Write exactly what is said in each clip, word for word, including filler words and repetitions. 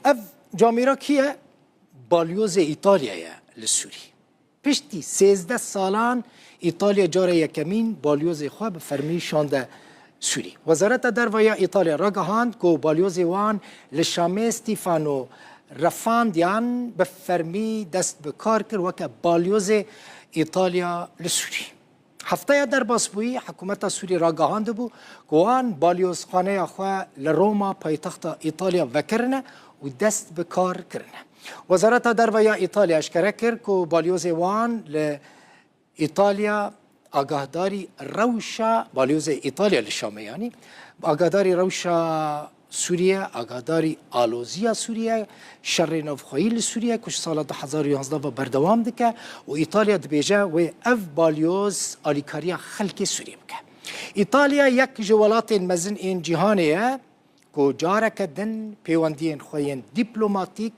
Ev camêra kî ye? Balyozê Îtalyayê ye li Sûrî. Piştî sêzdeh salan Îtalya cara yekemîn balyozê xwe bi fermî şande Sûrî. Wezareta Derve ya Îtalya ragihand ku balyozê wan li Şamê Stefano refandiyan bi fermî dest bi kar kir weke balyozê Îtalya li Sûrî. Hefteya derbasbûyî, hikûmeta Sûrî ragihandibû ku wan balyozxaneya xwe li Roma, paytexta Îtalya, vekirine û dest bi kar kirine. Wezareta Derve ya Îtalya eşkere kir ku balyozê wan li Îtalya agahdarî rewşa, balyozê Îtalya li Şamê yanî, agahdarî rewşa Sûriye, agahdarî aloziya Sûriye, şerê navxweyî li Sûriye ku ji sala du hezar û yanzdeh ve berdewam dike û Îtalya dibêje wê ev balyoz alîkariya xelkê Sûriyê bike. Îtalya yek ji welatên mezin ên cîhanê ye ku careke din pêwendiyên xwe yên dîplomatîk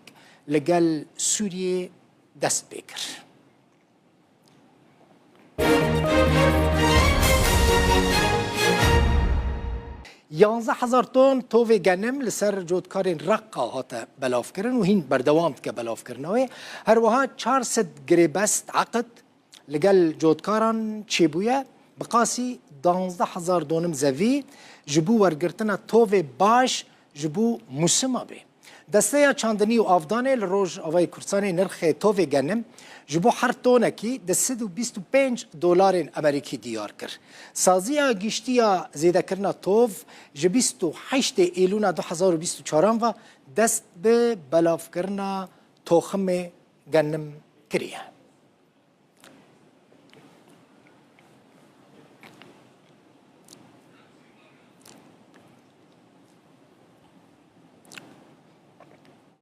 li gel Sûriyê dest pê kir. Yanzdeh hezar ton tovê genim li ser cotkarên Reqqa hate belavkirin û hîn berdewam dike belavkirina wê. Her wiha çar sed girêbest, eqid, li gel cotkaran çêbûye. Bi qasî duwazdeh hezar donim zevî ji bo wergirtina tovê baş ji bo musima bê. Desteya Çandinî û Avdanê li Rojavayê Kurdistanê nirxê tovê genim ji bo her tonekî di sed û bîst û pênc dolarên Amerîkî diyar kir. Saziya Giştî ya Zêdekirina Tov ji bîst û heştê Êlûna du hezar û bîst û çaran ve dest bi belavkirina toximê genim kiriye.